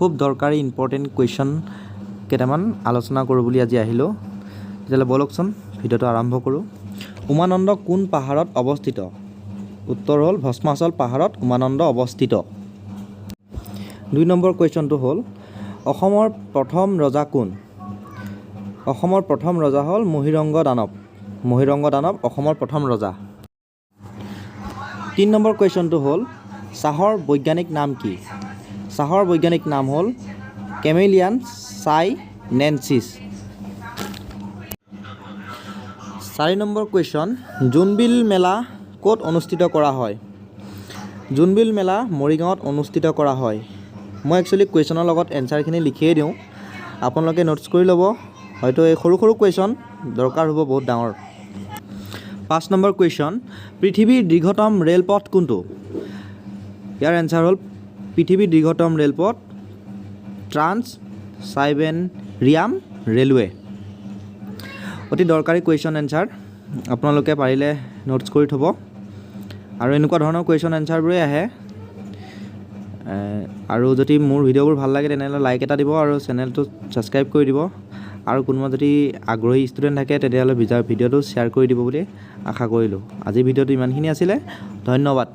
খুব দৰকাৰী important question কেইটামান আলোচনা কৰোঁ বুলি আজি আহিলোঁ। তেতিয়াহ'লে ব'লকচোন, ভিডিঅ'টো আৰম্ভ কৰোঁ। উমানন্দ কোন পাহাৰত অৱস্থিত? উত্তৰ হ'ল ভস্মাচল পাহাৰত উমানন্দ অৱস্থিত। 2 নম্বৰ কুৱেশ্যনটো হ'ল, অসমৰ প্ৰথম ৰজা কোন? অসমৰ প্ৰথম ৰজা হ'ল মহীৰংগ দানৱ। মহীৰংগ দানৱ অসমৰ প্ৰথম ৰজা। 3 নম্বৰ কুৱেশ্যনটো হ'ল, চাহৰ বৈজ্ঞানিক নাম কি? চাহৰ বৈজ্ঞানিক নাম হ'ল কেমেলিয়া চাইনেনচিছ। 4 নম্বৰ কুৱেশ্যন, জোনবিল মেলা ক'ত অনুষ্ঠিত কৰা হয়? জোনবিল মেলা মৰিগাঁৱত অনুষ্ঠিত কৰা হয়। মই একচুৱেলি কুৱেশ্যনৰ লগত এনচাৰখিনি লিখিয়ে দিওঁ, আপোনালোকে নোটছ কৰি ল'ব। হয়তো এই সৰু সৰু কুৱেশ্যন দৰকাৰ হ'ব বহুত ডাঙৰ। 5 নম্বৰ কুৱেশ্যন, পৃথিৱীৰ দীৰ্ঘতম ৰেলপথ কোনটো? ইয়াৰ এনচাৰ হ'ল পৃথিৱীৰ দীৰ্ঘতম ৰেলপথ ট্ৰান্স চাইবেৰিয়ান ৰেলৱে। অতি দৰকাৰী কুৱেশ্যন এনচাৰ, আপোনালোকে পাৰিলে নোটছ কৰি থ'ব। আৰু এনেকুৱা ধৰণৰ কুৱেশ্যন এনচাৰবোৰেই আহে। আৰু যদি মোৰ ভিডিঅ'বোৰ ভাল লাগে, তেনেহ'লে লাইক এটা দিব আৰু চেনেলটো ছাবস্ক্ৰাইব কৰি দিব। আৰু কোনোবা যদি আগ্ৰহী ষ্টুডেণ্ট থাকে, তেতিয়াহ'লে ভিডিঅ'টো শ্বেয়াৰ কৰি দিব বুলি আশা কৰিলোঁ। আজিৰ ভিডিঅ'টো ইমানখিনি আছিলে, ধন্যবাদ।